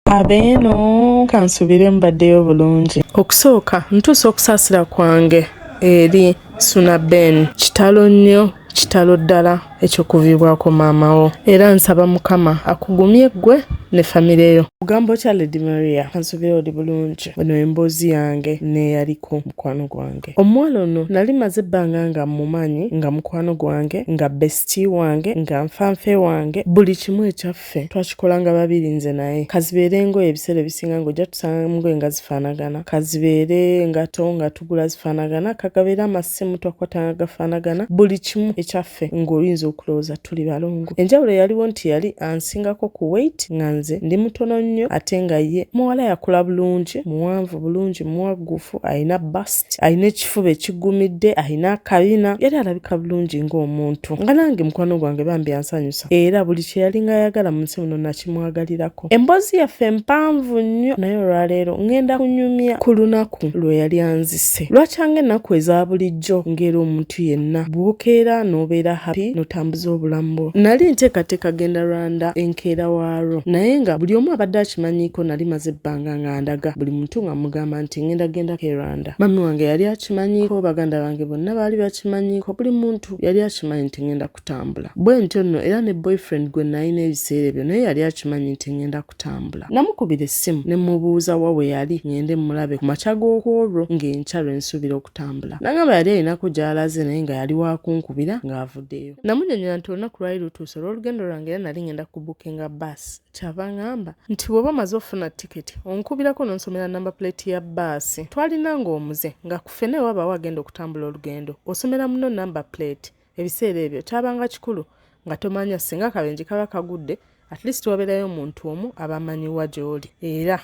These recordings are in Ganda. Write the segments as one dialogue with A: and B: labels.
A: Abeeno kansubire mubaddeyo bulungi. Okusooka ntuusa okusaasira kwange eri Suna Ben. Kitalo nnyo, kitalo ddala eky'okuviibwako maama wo era nsaba Mukama akugumye ggwe ne famire yo. Ogamba otya Lady Maria? Kansubire oli bulungi. Eno emboozi yange n'eyaliko mukwano gwange. Omuwala ono nali maze ebbanga nga mmumanyi nga mukwano gwange, nga bestie wange, nga nfanfe wange, buli kimu ekyaffe. Ffe twakikolanga babiri nze naye. Kazibeere engoye ebiseera ebisinga ng'ojja tusanga engoye nga zifaanagana, kazibeere engato nga tugula zifaanagana, kagabeere amasimu twakwatanga gafaanagana, buli kimu ekyaffe ng'oyinza okulowooza tuli balongo. Enjawulo eyaliwo nti yali ansingako ku weight nga nze ndi mutono nnyo ate nga ye muwala yakula bulungi, muwanvu bulungi, muwagguufu, alina bust. Alina ekifuba ekiggumidde, alina akabina, yali alabika bulungi ng'omuntu. Nga nange mukwano gwange bambi ansanyusa era buli kye yalinga ayagala mu nsi muno nakimwagalirako. Emboozi yaffe mpanvu nnyo naye olwaleero ŋŋenda kunyumya ku lunaku lwe yali anzise. Lwakyanga ennaku eza bulijjo ng'era omuntu yenna bw'okeera n'obeera happy n'otambuza obulamu bwo. Nali nteekateeka genda Rwanda enkeera waalwo naye nga buli omu abadde akimanyiiko nali maze ebbanga nga ndaga buli muntu nga mmugamba nti ŋŋenda gendako e Rwanda. Mummy wange yali akimanyiiko, baganda bange bonna baali bakimanyiiko, buli muntu yali akimanyi nti ŋŋenda kutambula. Bwe ntyo nno era ne boyfriend gwe nalina ebiseera ebyo naye yali akimanyi nti ŋŋenda kutambula. Namukubira essimu ne mmubuuza wa we yali ŋŋende mmulabe ku makya g'okwolwo ng'enkya lwe nsuubira okutambula. N'angamba yali alinako gy'alaze naye nga yali wa kunkubira ng'avuddeyo. Namunnyonnyola nti olunaku lwali lutuuse olw'olugendo lwange era nali ŋŋenda kubuukinga bbaasi. Kyava angamba nti bw'oba omaze okufuna tiketi onkubirako n'onsomera number plate ya bbaasi. Twalinanga omuze nga ku ffenna bwe wabaawo agenda okutambula olugendo osomera munno number plate. Ebiseera ebyo kyabanga kikulu nga tomanya singa akabenje kaba kagudde at least wabeerayo omuntu omu aba amanyi wa gy'oli era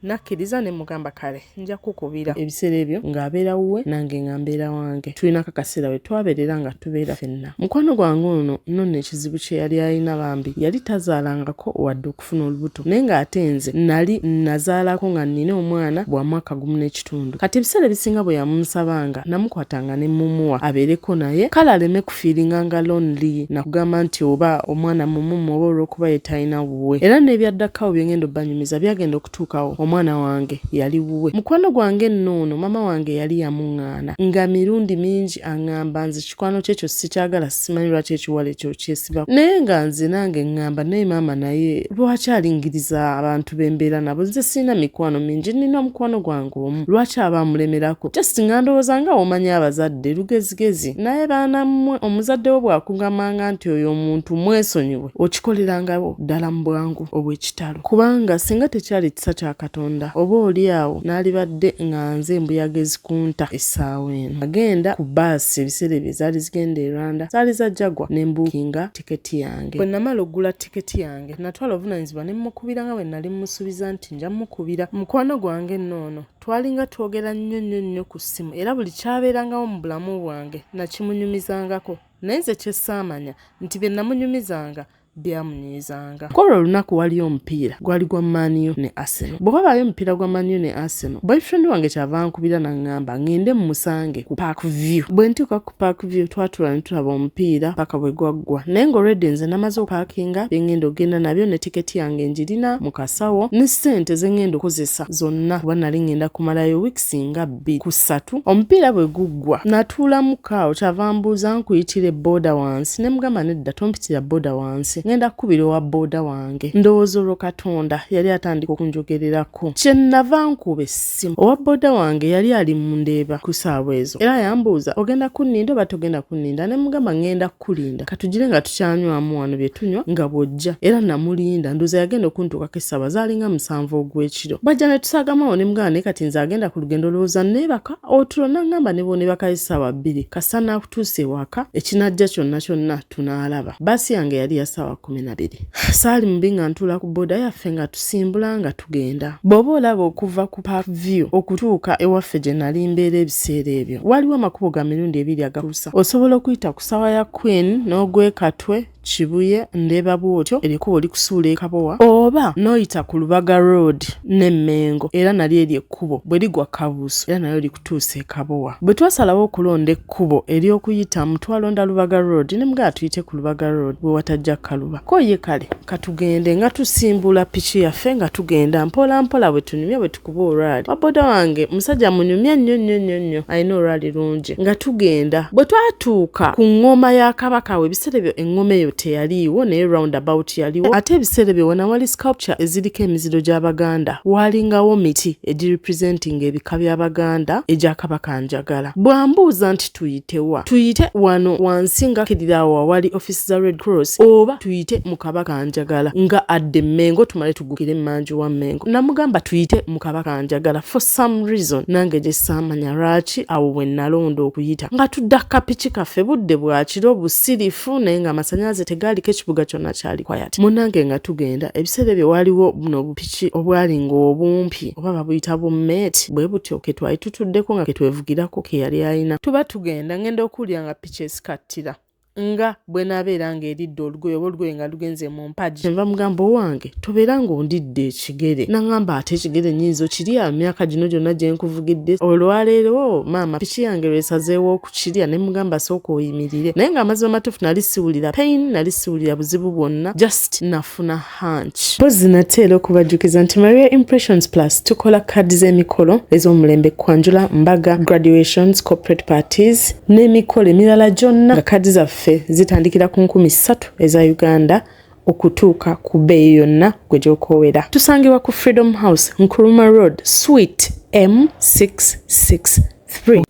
A: Nakkiriza ne mmugamba kale nja kukukubira. Ebiseera ebyo ng'abeera wuwe nange nga mbeera wange. Tulinako akaseera we twabeerera nga tubeera ffenna. Mukwano gwange ono nno nno ekizibu kye yali alina bambi yali tazaalangako wadde okufuna olubuto naye ng'ate nze nnali nnazaalako nga nnina omwana bwa mwaka gumu n'ekitundu. Kati ebiseera ebisinga bwe yamunsabanga namukwatanga ne mmumuwa abeereko naye kale aleme kufiiringa nga lonely na kugamba nti oba omwana mumumma oba olw'okuba ye talina wuwe. Era n'ebya Dachau bye ngenda obbanyumiza byagenda okutuukawo omwana wange yali wuwe. Mukwano gwange nno ono maama wange yali yamuŋŋaana nga mirundi mingi aŋŋamba nze kikwano kye ekyo sikyagala simanyi lwaki ekiwala ekyo okyesibako naye nga nze nange ŋŋamba naye maama naye lwaki alingiriza abantu be mbeera nabo nze sirina mikwano mingi nnina omukwano gwange omu lwaki aba amulemerako just nga ndowooza nga womanyi abazadde lugezigezi naye baana mmwe omuzadde wo bw'akugambanga nti oyo omuntu mwesonyiwe okikolerangawo ddala mu bwangu obw'ekitalo kubanga singa tekyali kisa kya Katonda oba oli awo naalibadde nga nze embuyaga ezikunta essaawa eno. Nagenda ku bbaasi ebiseera ebyo ezaali zigenda e Rwanda zaali za Jaguar ne mbuukinga tiketi yange. Bwe namala okugula tiketi yange natwala obuvunaanyizibwa ne mmukubira nga bwe nali mmusuubizza nti nja mmukubira. Mukwano gwange nno ono twalinga twogera nnyo nnyo nnyo ku ssimu era buli kyabeerangawo mu bulamu bwange nakimunyumizangako naye nze kye ssaamanya nti bye namunyumizanga byamunyiizanga. Ku olwo olunaku waliyo omupiira, gwali gwa Man U ne Arsenal. Bwe wabaayo omupiira gwa Man U ne Arsenal, boyfriend wange ky'ava ankubira n'aŋŋamba ŋŋende mmusange ku Park View. Bwe ntuuka ku Park View twatuula ne tulaba omupiira paka bwe gwaggwa. Naye nga already nze namaze okupaakinga bye ŋŋenda okugenda nabyo ne tiketi yange ngirina mu kasawo ne ssente ze ŋŋenda okukozesa zonna kuba nali ŋŋenda kumalayo weeks nga bbiri ku ssatu. Omupiira bwe guggwa natuulamuko awo ky'ava ambuuza nkuyitire boda wansi ne mugamba nedda tompitira boda wansi ŋŋenda kukubira owa boda wange. Ndowooza olwo Katonda yali atandika okunjogererako. Kye nnava nkuba essimu owa boda wange yali ali mu Ndeeba ku ssaawa ezo era yambuuza ogenda kunninda oba togenda kunninda ne mugamba ŋŋenda kukulinda katugire nga tukyanywamu wano bye tunywa nga bw'ojja era namulinda ndowooza yagenda okuntuukako essaawa zaalinga 7 ogw'ekiro. Bw'ajja ne tusaagamawo ne mugamba naye kati nze agenda ku lugendo olowooza nneebaka otulo n'angamba ne bw'oneebakayo essaawa 2 kasita naakutuusa ewaka ekinajja kyonna kyonna tunaalaba. Bbaasi yange yali ya ssaawa 12. Saali mubi nga ntuula ku boda yaffe nga tusimbula nga tugenda. Bw'oba olaba okuva ku Park View okutuuka ewaffe gye nali mbeera ebiseera ebyo, waliwo amakubo ga mirundi ebiri agakutuusa. Osobola okuyita ku ssaawa ya Queen n'ogwa e Katwe. Kibuye, Ndeeba bw'otyo, eryo ekkubo likusuula e Kabowa, oba n'oyita ku Lubaga Road n'e Mmengo era nalyo eryo ekkubo bwe ligwa Kabuusu era nalyo likutuusa e Kabowa. Bwe twasalawo okulonda ekkubo ery'okuyitamu twalonda Lubaga Road ne mugamba tuyite ku Lubaga Road we watajja kukaluba. Ko ye kale katugende nga tusimbula piki yaffe nga tugenda mpola mpola bwe tunyumya bwe tukuba olwali. Wa boda wange musajja munyumya nnyo nnyo nnyo nnyo alina olwali lungi nga tugenda. Bwe twatuuka ku ŋŋoma ya Kabaka awo ebiseera ebyo eŋŋoma eyo teyaliiwo naye round about yaliwo ate ebiseera ebyo wena wali sculpture eziriko emiziro gy'Abaganda waalingawo miti egirepresentinga ebika by'Abaganda egya Kabaka Njagala. Bw'ambuuza nti tuyite wa? Tuyite wano wansi nga kkirira awo awali office za Red Cross oba tuyite mu Kabaka Njagala nga adda e Mmengo tumale tuggukire emmanju wa Mmengo. Namugamba tuyite mu Kabaka Njagala for some reason nange gye saamanya lwaki awo we nalonda okuyita. Nga tudda ku kapiki kaffe budde bwa kiro busirifu naye nga amasanyalaze tegaaliko ekibuga kyonna kyali quiet. Munnange nga tugenda ebiseera ebyo waaliwo buno obupiki obwali ng'obumpi oba babuyita bu mate bwe butyo ke twali tutuddeko nga ke twevugirako ke yali alina. Tuba tugenda ngenda okuwulira nga piki esikattira nga bw'enaabeera ng'eridde olugoye oba olugoye nga lugenze mu mpagi. Kyenva mugamba owange tobeera ng'ondidde ekigere. N'aŋŋamba ate ekigere nnyinza okirya emyaka gino gyonna gye nkuvugidde? Olwaleero maama piki yange lw'esazeewo okukirya ne mugamba sooka oyimirire. Naye ng'amazima amatuufu nali siwulira pain, nali siwulira buzibu bwonna just nafuna hunch. Mpozzi nate era okubajjukiza nti Maria Impressions Plus tukola kaadi z'emikolo ez'omulembe, kwanjula, mbaga, graduations, corporate parties n'emikolo emirala gyonna nga kaadi zaffe zitandikira ku 3000 eza Uganda okutuuka ku bbeeyi yonna gwe gy'okoowera. Tusangibwa ku Freedom House, Nkrumah Road, Suite M663.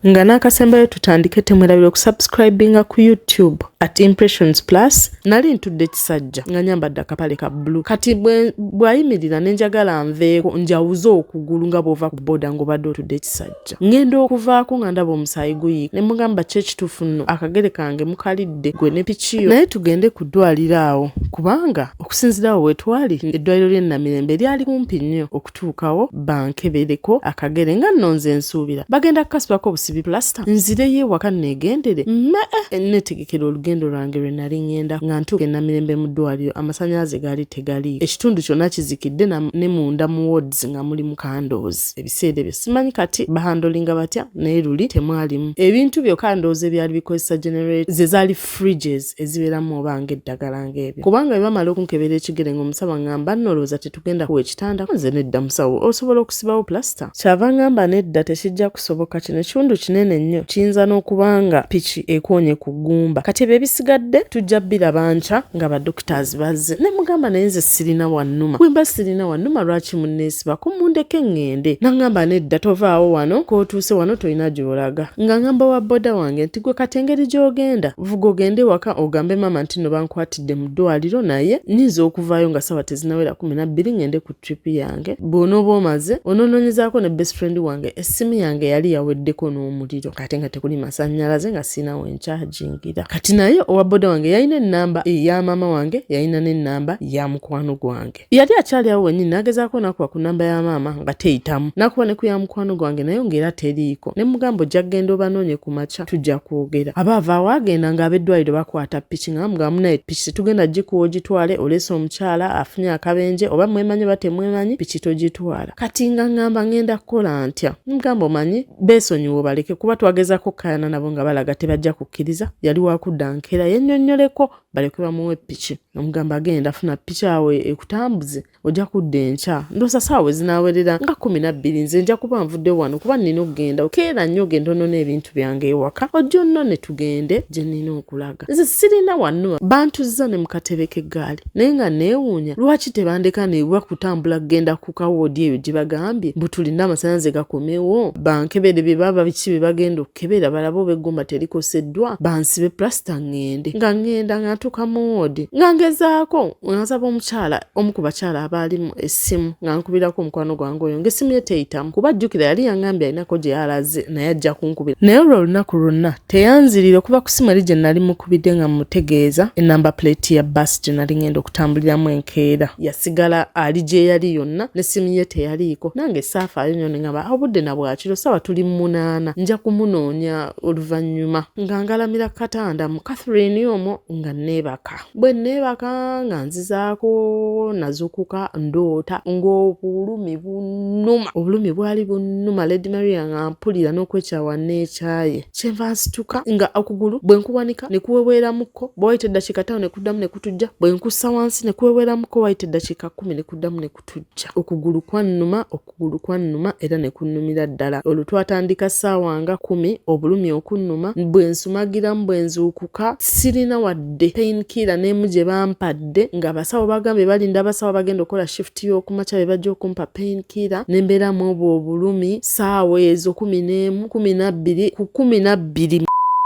A: Nga n'akasembayo tutandike temwerabira okusubscribinga ku YouTube at Impressions Plus. Nali ntudde kisajja nga nyambadde akapale ka bbulu kati bw'ayimirira ne njagala nveeko njawuze okugulu nga bw'ova ku boda ng'obadde otudde ekisajja. Ngenda okuvaako nga ndaba omusaayi guyiika ne mugamba ki ekituufu nno akagere kange mukalidde gwe ne piki yo naye tugende ku ddwaliro awo kubanga okusinziira awo wetwali eddwaliro ly'e Namirembe lyali kumpi nnyo okutuukawo bankebereko akagere nga nno nze nsuubira bagenda kukasibako obusibi pulasita nzireyo ewaka neegendere mee neetegekera olugendo lwange lwe nali ŋŋenda. Nga ntuuka e Namirembe mu ddwaliro amasannyalaze gaali tegaliiko ekitundu kyonna kizikidde ne munda mu wards nga mulimu candles ebiseera ebyo simanyi kati bahandolinga batya naye luli temwalimu ebintu byokka ndowooza ebyali bikozesa generator ze zaali fridges ezibeeramu oba ng'eddagala ng'ebyo kubanga bwe bamala okunkebera ekigere ng'omusawo aŋŋamba nno olowooza tetugenda kuwa ekitanda nze nedda musawo osobola okusibawo pulasita kyava ŋŋamba nedda tekijja kusoboka kino ekiwundu kinene nnyo kiyinza n'okuba nga piki ekoonye ku ggumba kati ebyo ebisigadde tujja biraba nkya nga ba doctors bazze ne mugamba naye nze sirina wannuma bwe mba sirina wannuma lwaki munneesibako mundeke ŋŋende n'aŋŋamba nedda tovaawo wano k'otuuse wano tolina gy'olaga nga ŋŋamba wa boda wange nti gwe kati engeri gy'ogenda vuga ogende ewaka ogambe maama nti nno bankwatidde mu ddwaliro naye nnyinza okuvaayo nga ssaawa tezinawera 12 ŋŋende ku trip yange bw'onooba omaze ononoonyezaako ne best friend wange essimu yange yali yaweddeko n'omuliro ate nga tekuli masannyalaze nga sirina we nkyajingira kati naye owa boda wange yalina ennamba eya maama wange yalina n'ennamba ya mukwano gwange yali akyali awo wennyini n'agezaako n'akuba ku nnamba ya maama nga teyitamu n'akuba ne ku ya mukwano gwange naye ng'era teriiko ne mugamba ojja kugenda obanoonye ku makya tujja kwogera aba avaawo agenda ng'ab'eddwaliro bakwata piki nga bamugamba munaye piki tetugenda gikuwa ogitwale oleese omukyala afunye akabenje oba mwemanyi oba temwemanyi piki togitwala kati nga ŋŋamba ŋŋenda kukola ntya mugamba omanyi beesonyiwe obaleke kuba twagezaako okukayana nabo nga balaga tebajja kukkiriza yali wakudda nkeera yennyonnyoleko baleke bamuwe piki omugamba agenda funa piki awo ekutambuze ojja kudda enkya ndowooza saawa we zinaawerera nga 12 nze nja kuba nvudde wano kuba nnina okugenda okeera nnyo ogenda onona ebintu byange ewaka ojja onnone tugende gye nnina okulaga nze sirina wannuma bantuzza ne mu katebe k'eggaali naye nga neewuunya lwaki tebandeka ne kutambula kugenda ku kawoodi eyo gye bagambye mbu tulina amasannyalaze gakomewo bankebere bye baba biki bye bagenda okukebera balabe oba eggumba terikoseddwa bansibe pulasita ŋŋende nga ŋŋenda nga ntuuka mu woodi nga ngezaako nga nsaba omukyala omu ku bakyala abaalimu essimu nga nkubirako omukwano gwange oyo ng'essimu ye teyitamu kuba jjukira yali yangambye alinako gye yalaze naye ajja kunkubira naye olwo olunaku lwonna teyanzirira okuva ku ssimu eri gye nali mukubidde nga mutegeeza enamba plate ya bus gye nali ngenda okutambuliramu enkeera yasigala ali gye yali yonna n'essimu ye teyaliiko nange saafaayo nnyo ne ngamba obudde na bwakiro ssaawa tuli mu 8 nja kumunoonya oluvannyuma nga ngalamira ku katanda mu Catherine omwo nga neebaka. Bwe neebaka nga nzizaako nazukuka ndoota ng'obulumi bunnuma, obulumi bwali bunnuma Lady Maria, nga mpulira n'okwekyawa neekyaye. Kyenva nsituka nga okugulu bwe nkuwanika ne kuweweeramukko, bwe wayita eddakiika 5 ne kuddamu ne kutujja, bwe nkussa wansi ne kuweweeramukko, wayita eddakiika 10 ne kuddamu ne kutujja. Okugulu kwannuma, okugulu kwannuma era ne kunnumira ddala. Olwo twatandika ssaawa nga 10 obulumi okunnuma, bwe nsumagiramu bwe nzuukuka sirina wadde pain killer n'emu gye bampadde, ng'abasawo bagambye balinda abasawo abagenda okukola shift y'okumakya be bajja okumpa pain killer, ne mbeeramu obwo obulumi. Ssaawa ezo 11, 12 ku 12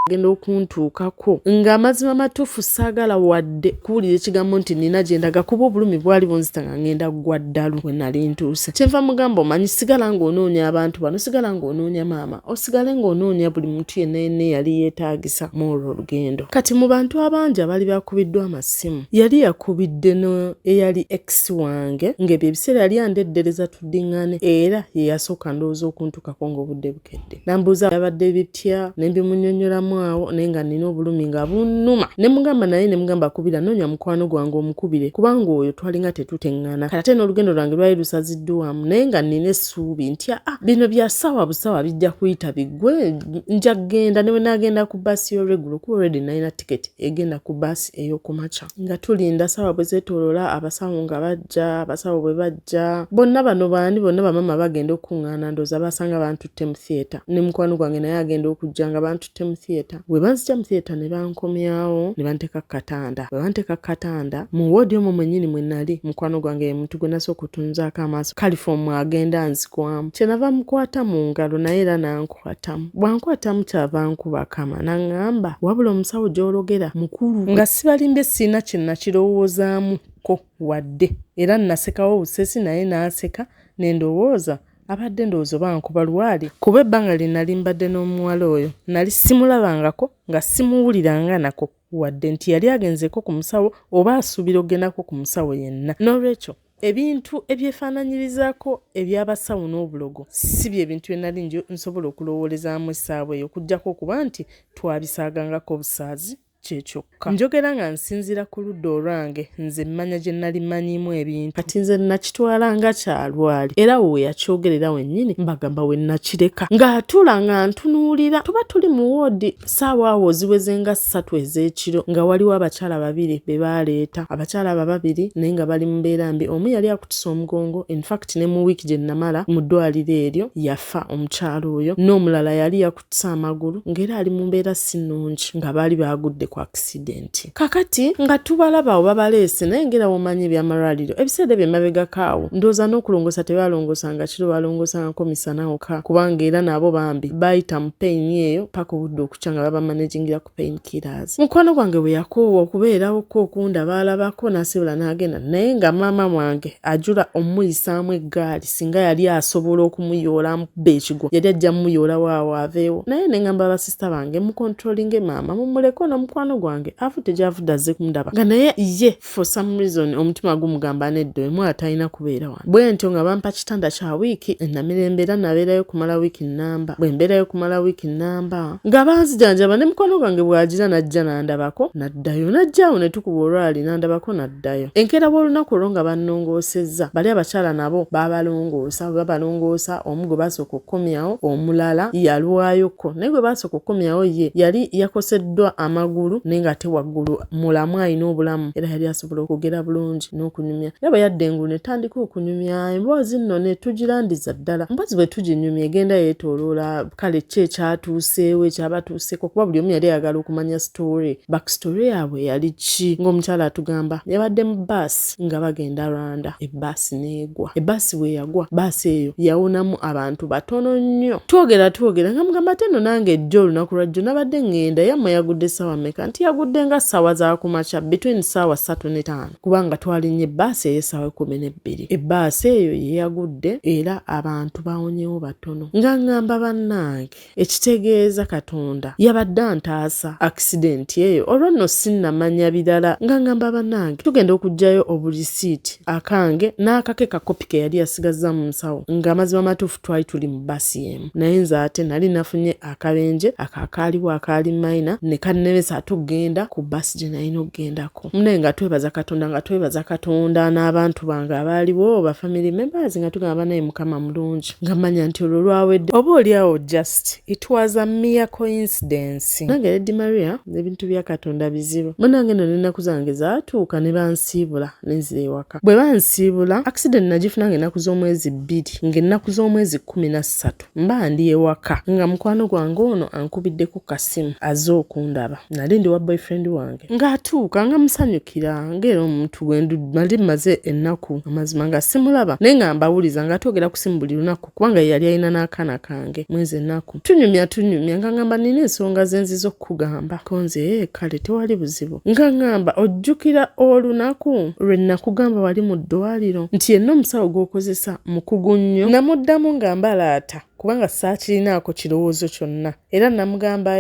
A: genda okuntuukako ng'amazima matuufu saagala wadde kuwulira ekigambo nti nina gye ndaga, kuba obulumi bwali bunzita nga ngenda ggwa ddalu we nali ntuuse. Kyenva mugamba, omanyi, sigala ng'onoonya abantu bano, sigala ng'onoonya maama, osigale ng'onoonya buli muntu yenna yenna eyali yeetaagisa mu olwo olugendo. Kati mu bantu abangi abaali bakubiddwa amasimu, yali yakubidde no eyali ex wange, ng'ebyo ebiseera yali andeddereza tuddiŋŋane, era ye yasooka ndowooza okuntuukako ng'obudde bukedde. Nambuuza yabadde bitya, ne mbimunnyonnyolamu awo, naye nga nnina obulumi nga bunnuma. Ne mugamba naye ne mugamba kubira, noonya mukwano gwange omukubire, kubanga oyo twalinga tetuteŋŋana. Kati ate n'olugendo lwange lwali lusaziddwamu, naye nga nnina essuubi nti aa bino bya ssaawa busaawa bijja kuyita biggwe, nja kugenda ne bwe naagenda ku bbaasi y'olweggulo, kuba already nalina tiketi egenda ku bbaasi ey'okumakya. Nga tulinda ssaawa bwe zeetooloola, abasawo nga bajja, abasawo bwe bajja bonna bano baani bonna bamaama bagenda okukuŋŋaana, ndowooza baasanga bantutte mu theatre, ne mukwano gwange naye agenda okujja nga bantutte mu theatre. Bwe banzigya mu theatre ne bankomyawo ne banteeka ku katanda. Bwe banteeka ku katanda mu woodi omwo mwennyini mwe nali, mukwano gwange ye muntu gwe nasooka otunzaako amaaso, kalifoomu agenda anzigwamu. Kyenava mukwata mu ngalo naye era n'ankwatamu. Bw'ankwatamu kyava ankuba kama n'aŋŋamba, wabula omusawo gy'ologera mukulu. Nga sibalimbye sirina kye nakirowoozaamuko wadde, era nasekawo busesi naye n'aseka ne ndowooza abadde ndowooza oba nkuba lwali, kuba ebbanga lye nali mbadde n'omuwala oyo nali simulabangako nga simuwuliranga nako wadde nti yali agenzeeko ku musawo oba asuubira okugendako ku musawo yenna. N'olwekyo ebintu ebyefaananyirizaako eby'abasawo n'obulogo si bye bintu bye nali nsobola okulowoolezaamu essaawa eyo, okuggyako okuba nti twabisaagangako obusaazi kye kyokka. Njogera nga nsinziira ku ludda olwange, nze mmanya gye nali mmanyiimu ebintu. Kati nze nakitwala nga kyalwali, era awo we yakyogerera wennyini mbagamba we nakireka ng'atuula nga ntunuulira. Tuba tuli mu woodi ssaawa awo ziweze nga 3 ez'ekiro, nga waliwo abakyala babiri be baaleeta. Abakyala abo ababiri naye nga bali mu mbeera mbi, omu yali akutuse omugongo, in fact ne mu wiiki gye namala mu ddwaliro eryo yafa omukyala oyo, n'omulala yali yakutuse amagulu ng'era ali mu mbeera si nnungi, nga baali baagudde ku accident. Kakati nga tubalaba awo babaleese, naye ng'era w'omanyi eby'amalwaliro ebiseera ebyo emabegako awo ndowooza n'okulongoosa tebaalongoosanga kiro, baalongoosangako misana wokka, kubanga era nabo bambi baayita mu pain eyo paka obudde okukya nga babamanagingira ku pain killers. Mukwano gwange bwe yakoowa okubeerawoko okundaba alabako n'asibula n'agenda, naye nga maama wange ajula omuyisaamu eggaali, singa yali asobola okumuyoola amukuba ekigwo yali ajja muyoola waawo aveewo. Naye ne ŋŋamba basista bange mukontrolinge maama, mumuleke ono mukwano gwange avudde gy'avudde azze kumundaba, nga naye ye for some reason omutima gumugamba nedda oyo talina kubeera wano. Bwe ntyo nga bampa kitanda kya wiiki enamirembe, era nabeerayo kumala wiiki nnamba. Bwe mbeerayo kumala wiiki nnamba nga banzijanjaba, ne mukwano gwange bw'agira n'ajja n'andabako n'addayo, n'ajja awo ne tukuba olwali n'andabako n'addayo. Enkeera bw'olunaku olwo nga bannongoosezza, bali abakyala nabo baabalongoosa. Bwe babalongoosa, omu gwe baasooka okukomyawo, omulala yalwayoko, naye gwe baasooka okukomyawo ye yali yakoseddwa amagulu naye ng'ate waggulu mulamu, alina obulamu, era yali asobola okwogera bulungi n'okunyumya. Era bwe yadda engulu ne tutandika okunyumya emboozi nno ne tugirandiza ddala. Emboozi bwe tuginyumya egenda yeetooloola kale ki ekyatuuseewo, ekyabatuuseeko, kuba buli omu yali ayagala okumanya story, back story yaabwe yali ki. Ng'omukyala atugamba yabadde mu bbaasi nga bagenda Rwanda, ebbaasi n'egwa. Ebbaasi bwe yagwa, bbaasi eyo yawonamu abantu batono nnyo. Twogera twogera nga mugamba ate nno nange jjo olunaku lwa jjo nabadde ŋŋenda, yammwe yagudde ssaawa mmeka? Nti yagudde nga ssaawa za kumakya between ssaawa 3 ne 5, kubanga twalinnye ebbaasi ey'essaawa 12. Ebbaasi eyo ye yagudde era abantu bawonyewo batono. Nga ŋŋamba bannange, ekitegeeza Katonda yabadde antaasa akisidenti eyo, olwo nno sinnamanya birala. Nga ŋŋamba bannange, tugenda okuggyayo obulisiiti akange n'akake kakopi ke yali yasigazza mu nsawo, ng'amazima matuufu twali tuli mu bbaasi emu, naye nze ate nali nafunye akabenje ako akaaliwo akaali mayina ne kannemesa. ate okugenda ku bbaasi gye nalina okugendako. Munaye nga twebaza Katonda, nga twebaza Katonda n'abantu bange abaaliwo, ba family members, nga tugamba banaye Mukama mulungi, nga manya nti olwo lwawedde. Oba oli awo just it was a mere coincidence. Nange Lady Maria, ebintu bya Katonda bizibu. Munange nno n'ennaku zange zaatuuka ne bansiibula ne nzira ewaka. Bwe bansiibula, accident nagifuna ng'ennaku z'omwezi 2, ng'ennaku z'omwezi 13 mba ndi ewaka nga mukwano gwange ono ankubiddeko kasimu azze okundaba. Nali ndi wa boyfriend wange. Ng'atuuka nga musanyukira ng'era omuntu gwe nali mmaze ennaku amazima nga simulaba, naye nga mbawuliza nga twogera ku simu buli lunaku kubanga ye yali alina n'akaana kange mwezi ennaku. Tunyumya tunyumya nga ngamba nina ensonga ze nzize okukugamba. Ko nze kale tewali buzibu. Nga ngamba ojjukira olunaku lwe nakugamba wali mu ddwaliro nti yenna omusawo gw'okozesa mukugu nnyo. Namuddamu nga mbalaata kubanga saakirinaako kirowoozo kyonna, era namugamba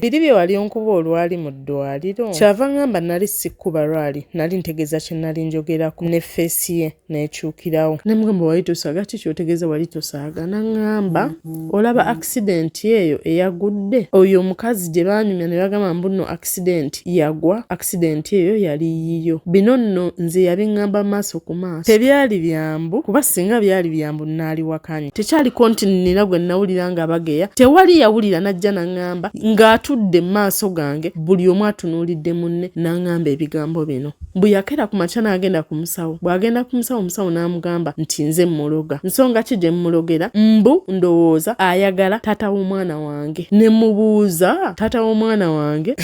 A: biri bye wali onkuba olwali mu ddwaliro. Kyava ngamba nali sikkuba lwali, nali ntegeeza kye nali njogerako, ne feesi ye n'ekyukirawo. Namugamba wali tosaaga, ki ky'otegeeza wali tosaaga? N'aŋŋamba olaba accident eyo eyagudde, oyo omukazi gye baanyumya ne bagamba mbu nno accident yagwa, accident eyo yali yiyo. Bino nno nze yabiŋŋamba maaso ku maaso. Tebyali byambu, kuba singa byali byambu naaliwakanye. Tekyaliko nti nina gwe nawulira nga bageya, tewali yawulira n'ajja n'aŋŋamba ng'atudde mu maaso gange, buli omu atunuulidde munne n'aŋŋamba ebigambo bino. Mbu yakeera ku makya n'agenda ku musawo. Bw'agenda ku musawo, omusawo n'amugamba nti nze mmuloga. Nsonga ki gye mmulogera? Mbu ndowooza ayagala taata w'omwana wange. Ne mubuuza taata w'omwana wange?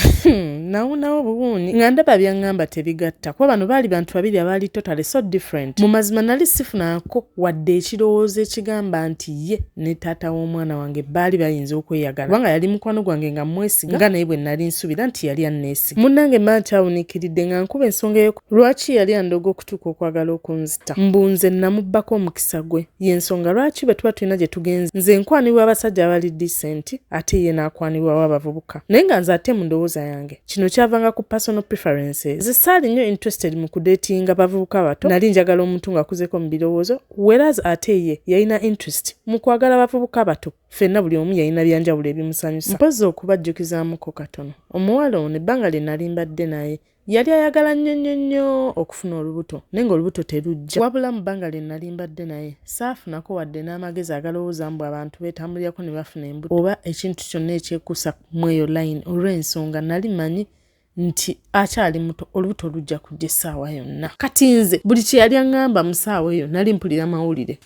A: Nawunawo buwuuni nga ndaba by'aŋŋamba tebigatta, kuba bano baali bantu babiri abaali totally so different. Mu mazima nali sifunaako wadde ekirowoozo ekigamba nti ye ne taata w'omwana wange baali bayinza okweyagala, kubanga yali mukwano gwange nga mmwesiga, nga naye bwe nali nsuubira nti yali anneesiga. Munnange mba nkyawuniikiridde nga nkuba ensonga eyo lwaki yali andoga okutuuka okwagala okunzita. Mbu nze namubbako omukisa gwe. Y'ensonga lwaki bwe tuba tulina gye tugenze, nze nkwanibwa abasajja abali decent, ate ye n'akwanibwawo abavubuka. Naye nga nze ate mu ndowooza yange kino kyavanga ku personal preferences. Nze saali nnyo interested mu kudeetinga bavubuka bato, nali njagala omuntu ng'akuzeeko mu birowoozo, whereas ate ye yalina interest mu kwagala bavubuka bato. Ffenna buli omu yalina byanjawulo ebimusanyusa. Mpozzi okubajjukizaamuko katono, omuwala ono ebbanga lye nali mbadde naye yali ayagala nnyo nnyo nnyo okufuna olubuto, naye ng'olubuto terujja. Wabula mu bbanga lye nali mbadde naye saafunako wadde n'amagezi agalowooza mbu abantu beetambulirako ne bafuna embuto oba ekintu kyonna ekyekuusa mu eyo line, olw'ensonga nali mmanyi nti akyali muto, olubuto lujja kujja essaawa yonna. Kati nze buli kye yali aŋŋamba mu ssaawa eyo nali mpulira mawulire,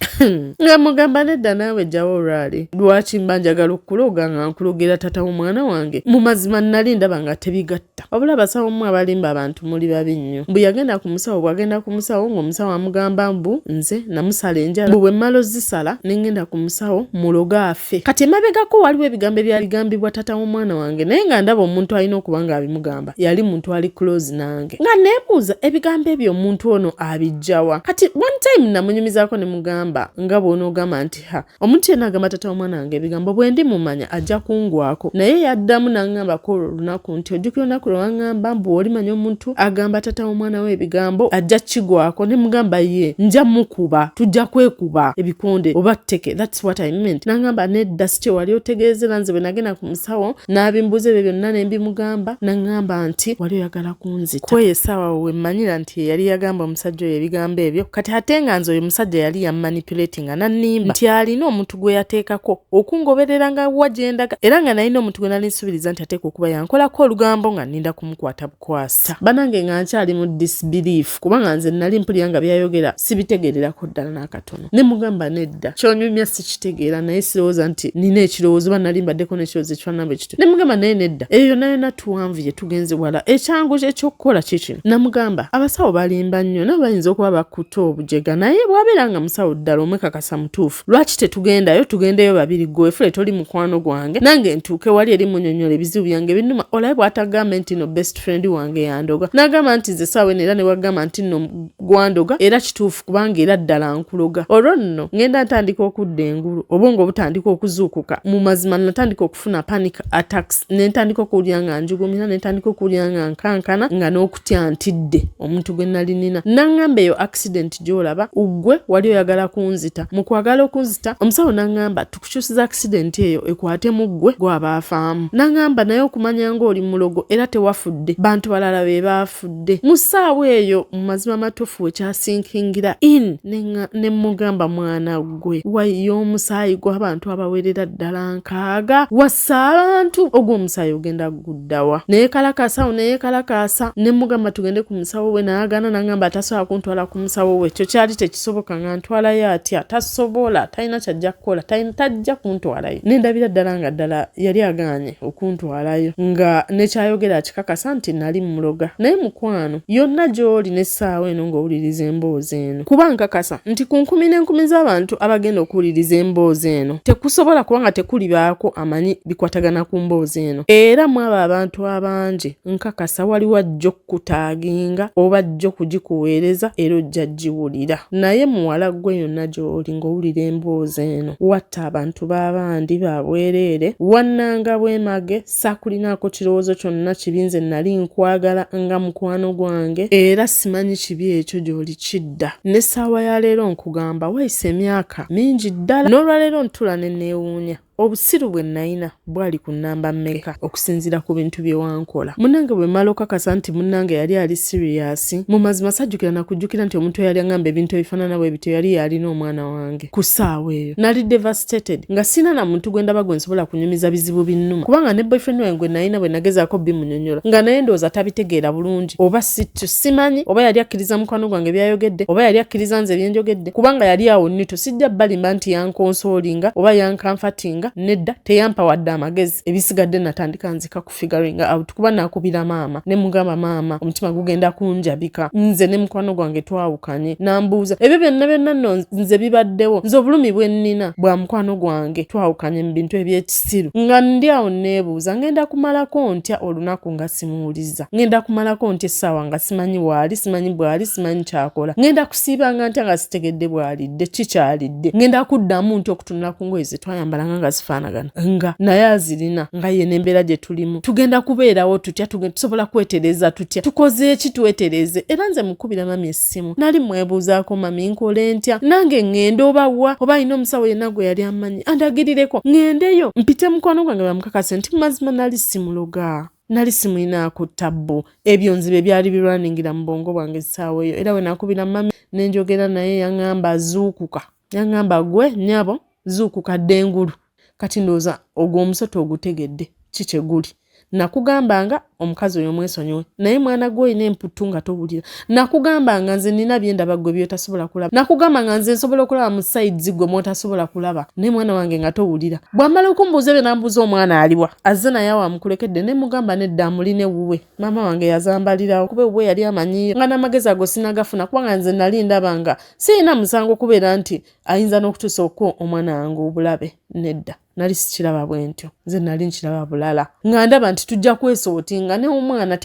A: nga mugamba nedda naawe jjawo olwali, lwaki mba njagala okukuloga nga nkulogera taata w'omwana wange? Mu mazima nali ndaba nga tebigatta. Wabula abasawo mmwe abalimba abantu muli babi nnyo. Mbu yagenda ku musawo, bw'agenda ku musawo ng'omusawo amugamba mbu nze namusala enjala, mbu bwe mmala ozisala ne ngenda ku musawo muloge afe. Kati emabegako waliwo ebigambo ebyali bigambibwa taata w'omwana wange, naye nga ndaba omuntu alina okuba ng'abimugamba yali muntu ali close nange, nga neebuuza ebigambo ebyo omuntu ono abiggyawa. Kati one time namunyumizaako ne mugamba nga bw'onoogamba nti ha omuntu yenna agamba taata w'omwana wange ebigambo bwe ndi mumanya ajja kungwako. Naye yaddamu n'aŋŋambako olwo olunaku nti ojjukira olunaku lwe waŋŋamba mbu olimanya omuntu agamba taata w'omwana we ebigambo ajja kigwako? Ne mugamba ye nja mukuba, tujja kwekuba ebikonde oba tteke, that's what I meant. N'aŋŋamba nedda si kye wali otegeezera, nze bwe nagenda ku musawo n'abimbuuza ebyo byonna ne mbimugamba, n'aŋŋamba nti wali oyagala kunzita. Kweyo essaawa we mmanyira nti ye yali yagamba omusajja oyo ebigambo ebyo. Kati ate nga nze oyo musajja yali yammanipulating nga nannimba nti alina omuntu gwe yateekako okungoberera nga wa gye ndaga, era nga nalina omuntu gwe nali nsuubiriza nti ateekwa okuba yankolako olugambo nga nninda kumukwata bukwasa. Banange nga nkyali mu disbelief, kubanga nze nali mpulira nga byayogera sibitegeererako ddala n'akatono. Ne mugamba nedda, ky'onyumya sikitegeera, naye sirowooza nti nina ekirowoozo oba nali mbaddeko n'ekirowoozo ekifaanana bwe kityo. Ne mugamba naye nedda, eyo yonna yonna tuwanvuye tugenze wala, ekyangu eky'okukola kikino. Namugamba abasawo balimba nnyo, nabo bayinza okuba bakutte obujega, naye bw'abeera nga musawo ddala omwekakasa mutuufu, lwaki tetugendayo? Tugendeyo babiri, gwe wefule toli mukwano gwange, nange ntuuke wali eri munyonnyola ebizibu byange binnuma, olabe bw'atagambe nti no best friend wange yandoga. N'agamba nti nze saawa eno era ne wagamba nti nno gwandoga era kituufu, kubanga era ddala nkuloga. Olwo nno ngenda ntandika okudda engulu, obwongo butandika okuzuukuka. Mu mazima natandika okufuna panic attacks, ne ntandika okuwulira nga njugumira, ne ntandika okuwulira okuwulira nga nkankana nga n'okutya ntidde omuntu gwe nali nina. N'aŋŋamba eyo accident gy'olaba ggwe wali oyagala kunzita. Mu kwagala okunzita omusawo n'aŋŋamba tukukyusiza accident eyo ekwate mu ggwe gw'aba afaamu. N'aŋŋamba naye okumanya ng'oli mulogo era tewafudde bantu balala be baafudde. Mu ssaawa eyo mu mazima amatuufu we kyasinkingira in ne mmugamba mwana ggwe wayiye omusaayi gw'abantu abawerera ddala nkaaga wassa abantu ogwo omusaayi ogenda guddawa neyekalakaasa awo neyekalakaasa ne mugamba tugende ku musawo we naagaana nangamba tasobola kuntwala ku musawo we ekyo kyali tekisoboka nga ntwalayo atya tasobola talina kyajja kukola tajja kuntwalayo nendabira ddala nga ddala yali agaanye okuntwalayo nga nekyayogera akikakasa nti nali muloga naye mukwano yonna gy'oli n'essaawa eno ng'owuliriza emboozi eno kuba nkakasa nti ku nkumi n'enkumi z'abantu abagenda okuwuliriza emboozi eno tekusobola kuba nga tekulibaako amanyi bikwatagana ku mboozi eno era mu abo abantu abangi nkakasa waliwo ajja okukutaaginga oba ajja okugikuweereza era ojja giwulira naye muwala ggwe yonna gy'oli ng'owulira emboozi eno watta abantu b'abandi ba bwereere wannanga bwemage Saakulinaako kirowoozo kyonna kibi nze nnali nkwagala nga mukwano gwange era simanyi kibi ekyo gy'oli kidda. N'essaawa ya leero nkugamba wayise emyaka mingi ddala n'olwaleero ntuula ne neewuunya obusiru bwe nnalina bwali ku nnamba mmeka okusinziira ku bintu bye wankola. Munnange bwe mmala okukakasa nti munnange yali ali siriyaasi, mu mazima sajjukira na kujjukira nti omuntu eyali aŋŋamba ebintu ebifaanana bwe bityo yali y'alina omwana wange ku ssaawa eyo. Nali devastated nga sirina na muntu gwe ndaba gwe nsobola kunyumiza bizibu binnuma kubanga ne boyfriend wange gwe nalina bwe nagezaako bimunyonyola nga naye ndowooza tabitegeera bulungi oba sityo simanyi oba yali akkiriza mukwano gwange byayogedde oba yali akkiriza nze byenjogedde kubanga yali awo nito sijja balimba nti yankonsoolinga oba yankanfatinga nedda teyampa wadde amagezi ebisigadde natandika nzika ku figuring out kuba nakubira maama ne mugamba maama omutima gugenda kunjabika nze ne mukwano gwange twawukanye nambuuza ebyo byonna byonna nno nze bibaddewo nze obulumi bwe nnina bwa mukwano gwange twawukanye mu bintu eby'ekisiru nga ndi awo neebuuza ngenda kumalako ntya olunaku nga simuwuliza ngenda kumalako ntya essaawa nga simanyi waali simanyi bwali simanyi kyakola ngenda kusiibanga ntya nga sitegedde bwalidde kikyalidde ngenda kuddamu ntya okutunula ku ngoye ze twayambalanga nga zifaanagana nga naye azirina nga ye n'embeera gye tulimu tugenda kubeerawo tutya tusobola kwetereza tutya tukoze eki twetereze era nze mukubira mami essimu nali mwebuuzaako mami nkole ntya nange ŋŋende oba wa oba alina omusawo yenna gwe yali amanyi andagirireko ŋŋendeyo mpite mukwano gwange bamukakase nti mazima nali simuloga nali simulinaako tabbu ebyo nzibe byali birwaningira mu bwongo bwange essaawa eyo era we nakubira mami ne njogera naye yaŋŋamba zuukuka yaŋŋamba gwe nnyabo zuukuka dda engulu kati ndowooza ogwo omusota ogutegedde ki kye guli nakugambanga omukazi oyo omwesonyiwe naye mwana gwe olina emputtu nga towulira nakugambanga nze nina byendaba gwe byotasobola kulaba nakugambanga nze nsobola okulaba mu sides gwe mwotasobola kulaba naye mwana wange nga towulira bwamala okumbuuza ebyo nambuuza omwana aliwa azze naye awo amukulekedde ne mugamba nedda amulina ewuwe maama wange yazambalirawo kuba ewuwe yali amanyiyo nga n'amagezi ago sinagafuna kubanga nze nali ndaba nga sirina musango okubeera nti ayinza n'okutuusa okuwa omwana wange obulabe nedda nali sikiraba bwe ntyo nze nali nkiraba bulala nga ndaba nti tujja kwesootinga ne omwana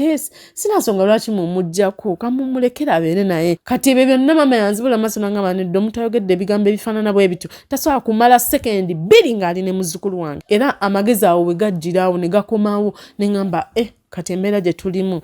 A: sina nsonga lwaki mumuggyako kamumulekere abeere naye kati ebyo byonna maama yanzibula amaaso nangamba nedda omuntu ayogedde ebigambo ebifaanana bwe bityo tasobola kumala sekendi bbiri ng'ali ne muzzukulu wange era amagezi awo we gajjiraawo ne gakomawo ne ŋŋamba eh kati embeera gye tulimu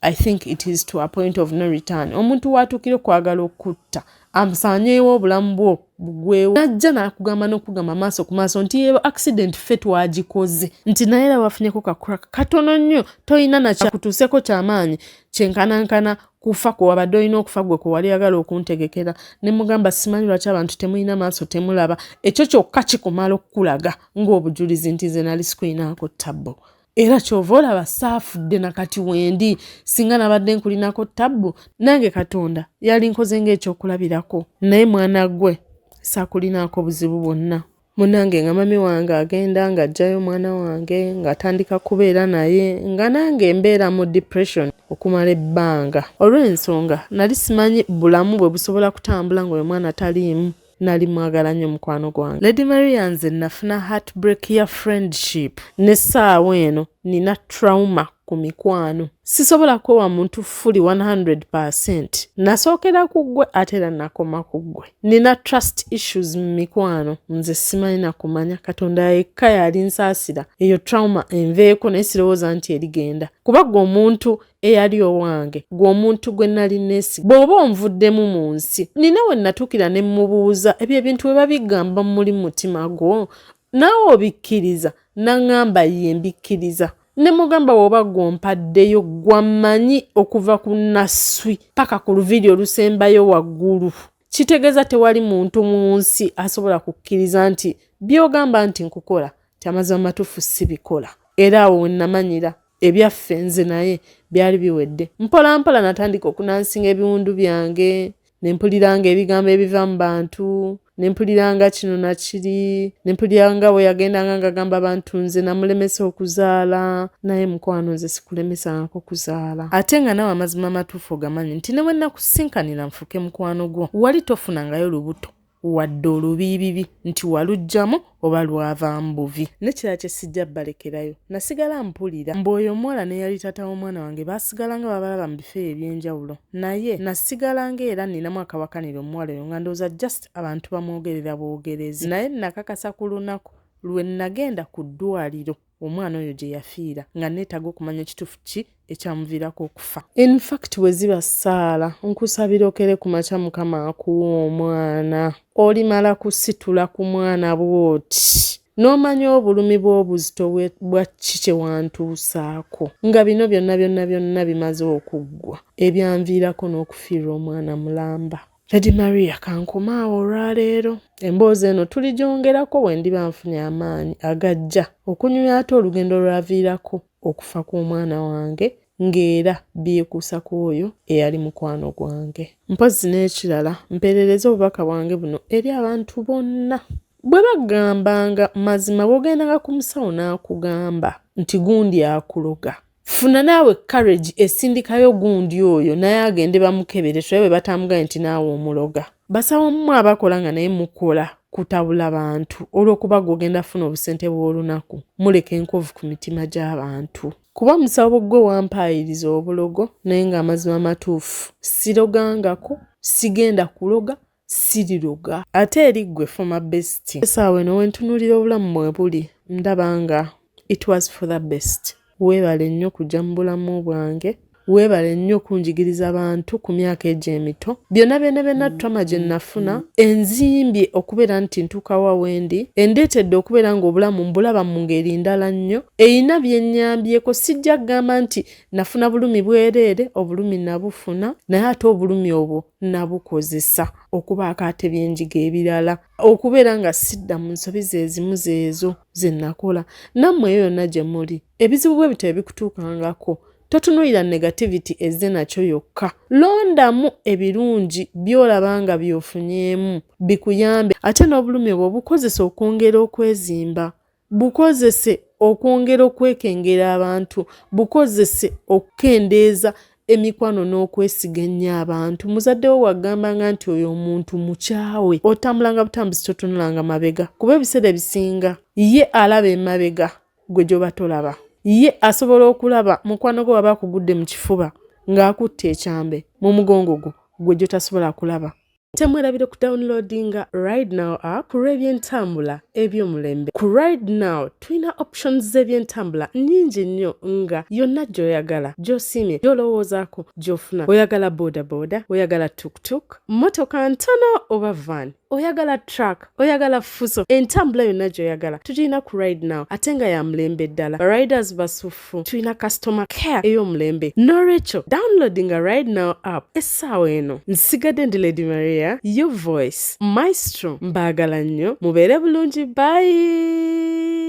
A: I think it is to a point of no return. Omuntu w'atuukira okwagala okutta amusaanyeewo obulamu bwo bugwewo najja n'akugamba n'okugamba maaso ku maaso nti eyo accident ffe twagikoze nti naye era wafunyeko ka crack katono nnyo tolina nakyakutuuseko kyamaanyi kyenkanankana kufa kwe wabadde olina okufa gwe kwe wali oyagala okuntegekera ne mugamba simanyi lwaki abantu temulina maaso temulaba ekyo kyokka kikumala okukulaga ng'obujulizi nti nze nali sikulinaako tabbo era kyova olaba saafudde na kati wendi singa nabadde nkulinako tabbu nange katonda yali nkoze ng'ekyokulabirako naye mwana gwe saakulinaako buzibu bwonna munange nga mami wange agenda ng'aggyayo omwana wange ng'atandika kubeera naye nga nange embeera mu depression okumala ebbanga olw'ensonga nali simanyi bulamu bwe busobola kutambula ng'oyo mwana taliimu nali mwagala nnyo mukwano gwange Lady Maria nze nafuna heartbreak ya friendship n'essaawa eno. Nina trauma ku mikwano. Sisobola kwewa muntu fully 100%. Nasookera ku ggwe ate era nakoma ku ggwe. Nina trust issues mu mikwano. Nze simanyi na kumanya. Katonda yekka yali nsaasira eyo trauma enveeko, naye sirowooza nti erigenda. Kuba ggwe omuntu eyali owange, gwe omuntu gwe nali neesiga, bw'oba onvuddemu mu nsi. Nina we natuukira ne mmubuuza, ebyo ebintu bwe babigamba muli mutima gwo, naawe obikkiriza? Naŋŋamba ye mbikkiriza. Ne mugamba, bw'oba gw'ompaddeyo, gwammanyi okuva ku nasswi paka ku luviiri olusembayo waggulu, kitegeeza tewali muntu mu nsi asobola kukkiriza nti by'ogamba nti nkukola, ti amazima matuufu sibikola. Era awo we namanyira ebyaffe nze naye byali biwedde. Mpola mpola natandika okunansinga ebiwundu byange, ne mpuliranga ebigambo ebiva mu bantu, ne mpuliranga kino nakiri, ne mpuliranga bwe yagendanga ngagamba abantu nze namulemesa okuzaala. Naye mukwano, nze sikulemesangako kuzaala, ate nga nawe amazima amatuufu ogamanyi nti ne bwe nakusinkanira nfuuke mukwano gwo, wali tofunangayo lubuto wadde olubiibibi nti waluggyamu oba lwavaamu buvi. Nekirala kye sijja balekerayo, nasigala mpulira mbu oyo omuwala neyali taata w'omwana wange baasigala nga babalaba mu bifo eby'enjawulo, naye nasigala nga era nninamu akawakanira omuwala oyo, nga ndowooza just abantu bamwogerera bwogerezi. Naye nakakasa ku lunaku lwe nagenda ku ddwaliro omwana oyo gye yafiira, nga neetaaga okumanya ekituufu ki ekyamuviirako okufa. In fact, bwe ziba ssaala, nkusabira okere ku makya Mukama akuwa omwana. Olimala kusitula ku mwana bw'oti n'omanya obulumi bw'obuzito bwa ki kye wantuusaako, nga bino byonna byonna byonna bimaze okuggwa, ebyanviirako n'okufiirwa omwana mulamba. Lady Maria, kankome awo olwaleero. Emboozi eno tuligyongerako bwe ndiba nfunye amaanyi agajja okunyumya ate olugendo lwaviirako okufa kw'omwana wange, ng'era byekuusa ku oyo eyali mukwano gwange. Mpozzi n'ekirala, mpeerereza obubaka bwange buno eri abantu bonna. Bwe bagambanga mazima, bw'ogendanga ku musawo n'akugamba nti gundi akuloga, funa naawe courage esindikayo gundi oyo naye agende bamukebere, tulabe bwe batamugaye nti naawe omuloga. Basawo mmwe abakola nga naye mukola kutabula bantu olw'okuba gw'ogenda funa obusente bw'olunaku, muleka enkovu ku mitima gy'abantu. Kuba musawo gwe wampaayiriza obulogo, naye ng'amazima matuufu sirogangako, sigenda kuloga, siriroga. Ate eri ggwe former bestie, essaawa eno wentunuulira obulamu bwe buli, ndaba nga it was for the best. Weebale nnyo kujja mu bulamu bwange, weebale nnyo kunjigiriza bantu ku myaka egyo emito. Byonna byonna byonna trauma gye nafuna enzimbye okubeera nti ntuukawa wendi, endeetedde okubeera ng'obulamu mbulaba mu ngeri ndala nnyo, erina byennyambyeko. Sijja kugamba nti nafuna bulumi bwereere, obulumi nabufuna, naye ate obulumi obwo nabukozesa okubaako ate byenjiga ebirala, okubeera nga sidda mu nsobi zeezimu zeezo ze nakola. Nammwe eyo yonna gye muli, ebizibu bwe bityo ebikutuukangako, totunuulira negativity ezze nakyo yokka, londamu ebirungi by'olaba nga by'ofunyeemu bikuyambe, ate n'obulumi obwo bukozesa okwongera okwezimba, bukozese okwongera okwekengera abantu, bukozese okukendeeza emikwano n'okwesiga ennyo abantu. Muzadde wo wagambanga nti oyo omuntu mukyawe, otambulanga butambuzi, totunulanga mabega, kuba ebiseera ebisinga ye alaba emabega gwe gy'oba tolaba. Ye asobola okulaba mukwano gwe waba akugudde mu kifuba ng'akutta ekyambe mu mugongo gwo, gwe gy'otasobola kulaba. Temwerabire ku downloadinga Ride Now app ku lw'ebyentambula eby'omulembe. Ku Ride Now tulina options z'ebyentambula nnyingi nnyo, nga yonna gy'oyagala, gy'osiimye, gy'olowoozaako gy'ofuna. Oyagala boda boda, oyagala tuktuk, motoka ntono oba van, oyagala truck, oyagala fuso, entambula yonna gy'oyagala tugirina ku Ride Now, ate nga ya mulembe ddala. Riders basufu, tulina customer care ey'omulembe. N'olwekyo downloadinga Ride Now app essaawa eno. Nsigadde ndi Lady Maria, your voice maestro. Mbaagala nnyo, mubeere bulungi, bye.